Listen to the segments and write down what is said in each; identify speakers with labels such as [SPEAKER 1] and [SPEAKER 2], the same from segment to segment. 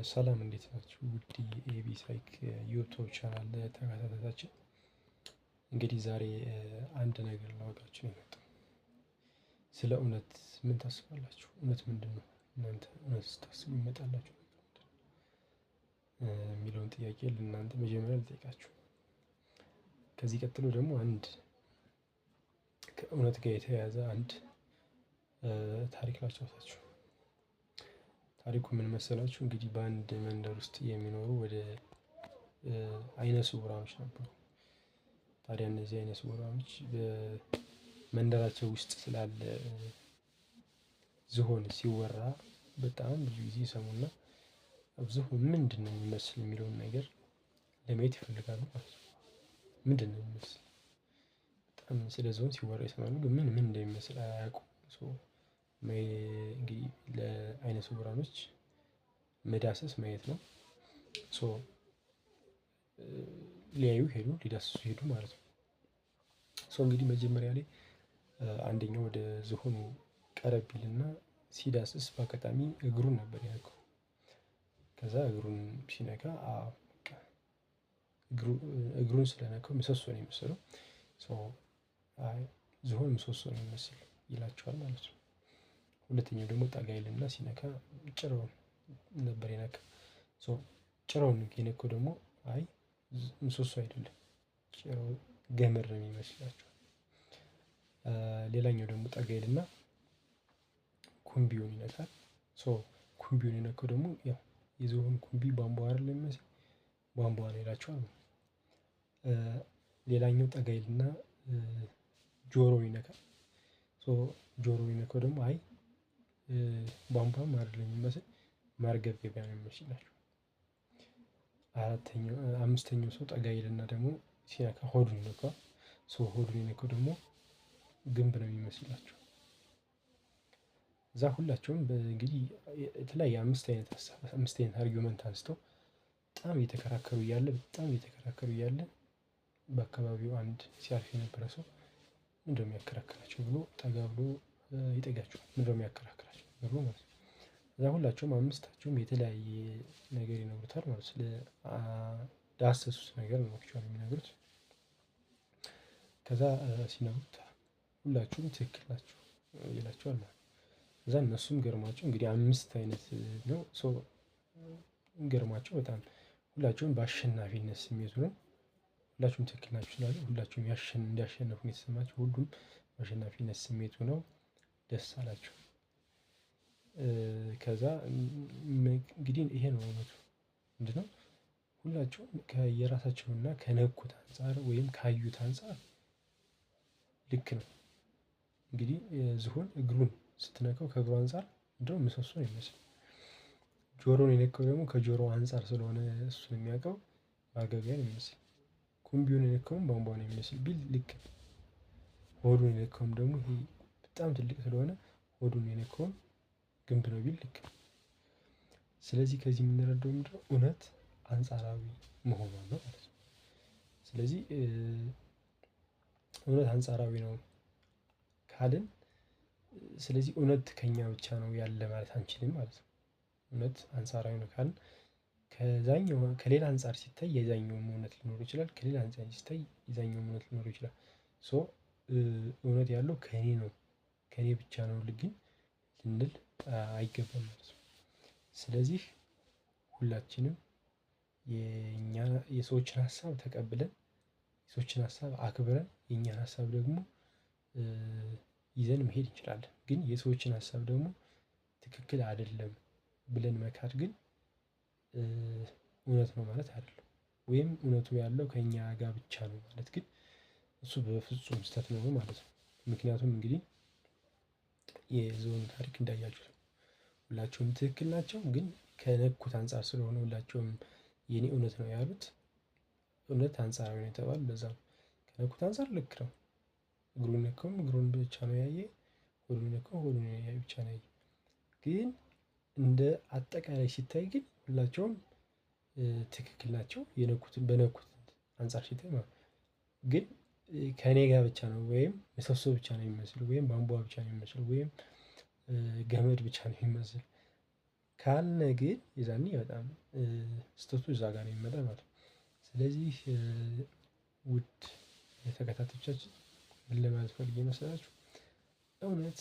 [SPEAKER 1] ሰላም እንዴት ናችሁ? ውድ የኤቢ ሳይክ YouTube channel ተከታታዮቻችን፣ እንግዲህ ዛሬ አንድ ነገር ላወጋችሁ ነው የመጣው። ስለ እውነት ምን ታስባላችሁ? እውነት ምንድን ነው? እናንተ እውነት ስታስቡ ይመጣላችሁ ነገር ምንድን ነው የሚለውን ጥያቄ ለእናንተ መጀመሪያ ልጠይቃችሁ። ከዚህ ቀጥሎ ደግሞ አንድ ከእውነት ጋር የተያያዘ አንድ ታሪክ ላጫውታችሁ። ታሪኩ ምን መሰላችሁ? እንግዲህ በአንድ መንደር ውስጥ የሚኖሩ ወደ አይነ ስውራኖች ነበሩ። ታዲያ እነዚህ አይነ ስውራኖች በመንደራቸው ውስጥ ስላለ ዝሆን ሲወራ በጣም ብዙ ጊዜ ይሰሙና ዝሆን ምንድን ነው የሚመስል የሚለውን ነገር ለማየት ይፈልጋሉ ማለት ነው። ምንድን ነው የሚመስል፣ በጣም ስለ ዝሆን ሲወራ ይሰማሉ፣ ግን ምን ምን እንደሚመስል አያውቁም። እንግዲህ ለአይነ ስውራኖች መዳሰስ ማየት ነው። So ሊያዩ ሄዱ፣ ሊዳስሱ ሄዱ ማለት ነው። So እንግዲህ መጀመሪያ ላይ አንደኛው ወደ ዝሆኑ ቀረብ ይልና ሲዳስስ በአጋጣሚ እግሩን ነበር የነካው። ከዛ እግሩን ሲነካ እግሩን ስለነካው ምሰሶ ነው የመሰለው። ዝሆን ምሰሶ ነው የሚመስል ይላቸዋል ማለት ነው። ሁለተኛው ደግሞ ጠጋ ይልና ሲነካ ጭራውን ነበር የነካ። ጭራውን የነካው ደግሞ አይ ምሰሶ አይደለም፣ ጭራው ገመድ ነው የሚመስላቸው። ሌላኛው ደግሞ ጠጋ ይልና ኩምቢውን ይነካል። ኩምቢውን የነካው ደግሞ ያው የዝሆን ኩምቢ ቧንቧ አይደል የሚመስል፣ ቧንቧ ነው ይላቸዋል። ሌላኛው ጠጋ ይልና ጆሮውን ይነካል። ጆሮውን የነካው ደግሞ አይ ቧንቧም አይደለም የሚመስል፣ ማርገብገቢያ ነው የሚመስላቸው። አራተኛው አምስተኛው ሰው ጠጋ ይልና ደግሞ ሲነካ ሆዱን ይነካዋል። ሆዱን የነካው ደግሞ ግንብ ነው የሚመስላቸው። እዛ ሁላቸውም እንግዲህ የተለያየ አምስት አይነት ሀሳብ፣ አምስት አይነት argument አንስተው በጣም እየተከራከሩ እያለ በአካባቢው አንድ ሲያልፍ የነበረ ሰው ምንድነው የሚያከራክራቸው ብሎ ጠጋ ብሎ ይጠይቃቸዋል። ምንድነው የሚያከራክራቸው ብሎ ማለት ነው። እዛ ሁላቸውም አምስታቸውም የተለያየ ነገር ይነግሩታል ማለት ስለ ዳሰሱት ነገር ነው actually የሚነግሩት። ከዛ ሲነግሩት ሁላችሁም ትክክል ናችሁ ይላቸዋል ማለት ነው። ከዛ እነሱም ገርሟቸው፣ እንግዲህ አምስት አይነት ነው፣ so ገርሟቸው በጣም ሁላቸውም በአሸናፊነት ስሜቱ ነው። ሁላችሁም ትክክል ናችሁ ስላሉ ሁላችሁም እንዲያሸነፉ ነው የተሰማቸው። ሁሉም በአሸናፊነት ስሜቱ ነው ደስ አላቸው። ከዛ እንግዲህ ይሄ ነው እውነቱ። ምንድነው? ሁላቸውም ከየራሳቸውና ከነኩት አንፃር ወይም ካዩት አንፃር ልክ ነው። እንግዲህ ዝሆን እግሩን ስትነካው ከእግሩ አንፃር ምንድነው? ምሰሶ ነው የሚመስለው። ጆሮን የነካው ደግሞ ከጆሮ አንፃር ስለሆነ እሱን የሚያውቀው ማርገብገቢያ ነው የሚመስል። ኩምቢውን የነካውም ቧንቧ ነው የሚመስል ቢል ልክ ነው። ሆዱን የነካውም ደግሞ ይሄ በጣም ትልቅ ስለሆነ ሆዱን የነካውም ግንብ ነው ቢል ልክ ነው። ስለዚህ ከዚህ የምንረዳው ምንድነው? እውነት አንጻራዊ መሆኗን ነው ማለት ነው። ስለዚህ እውነት አንጻራዊ ነው ካልን፣ ስለዚህ እውነት ከኛ ብቻ ነው ያለ ማለት አንችልም ማለት ነው። እውነት አንጻራዊ ነው ካልን ከዛኛው ከሌላ አንፃር ሲታይ የዛኛውም እውነት ሊኖር ይችላል። ከሌላ አንፃር ሲታይ የዛኛውም እውነት ሊኖር ይችላል። So እውነት ያለው ከእኔ ነው፣ ከእኔ ብቻ ነው ግን ልንል አይገባም ማለት ነው። ስለዚህ ሁላችንም የኛ የሰዎችን ሀሳብ ተቀብለን፣ የሰዎችን ሀሳብ አክብረን፣ የኛን ሀሳብ ደግሞ ይዘን መሄድ እንችላለን። ግን የሰዎችን ሀሳብ ደግሞ ትክክል አይደለም ብለን መካድ ግን እውነት ነው ማለት አይደለም። ወይም እውነቱ ያለው ከእኛ ጋር ብቻ ነው ማለት ግን እሱ በፍጹም ስህተት ነው ማለት ነው። ምክንያቱም እንግዲህ የዝሆኑ ታሪክ እንዳያችሁት ነው። ሁላቸውም ትክክል ናቸው፣ ግን ከነኩት አንፃር ስለሆነ ሁላቸውም የኔ እውነት ነው ያሉት። እውነት አንጻራዊ ነው የተባለው ለዛ ነው። ከነኩት አንፃር ልክ ነው። እግሩን ነካውም እግሩን ብቻ ነው ያየ፣ ሆዱን ነካው ሆዱን ብቻ ነው ያየ። ግን እንደ አጠቃላይ ሲታይ ግን ሁላቸውም ትክክል ናቸው፣ የነኩትን በነኩት አንፃር ሲታይ ማለት ነው። ግን ከእኔ ጋር ብቻ ነው ወይም ምሰሶ ብቻ ነው የሚመስል ወይም ቧንቧ ብቻ ነው የሚመስል ወይም ገመድ ብቻ ነው የሚመስል ካልነ ግን የዛኔ በጣም ስህተቱ እዛ ጋር ነው የሚመጣ ማለት ነው። ስለዚህ ውድ የተከታታዮቻችን ምን ለማለት ፈልጌ መሰላችሁ? እውነት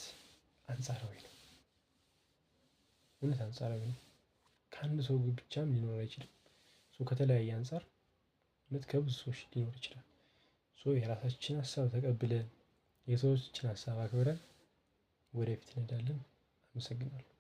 [SPEAKER 1] አንጻራዊ ነው። እውነት አንጻራዊ ነው። ከአንድ ሰው ብቻም ሊኖር አይችልም። So ከተለያየ አንፃር እውነት ከብዙ ሰዎች ሊኖር ይችላል። So የራሳችን ሀሳብ ተቀብለን የሰዎችን ሀሳብ አክብረን ወደፊት እንሄዳለን። አመሰግናለሁ።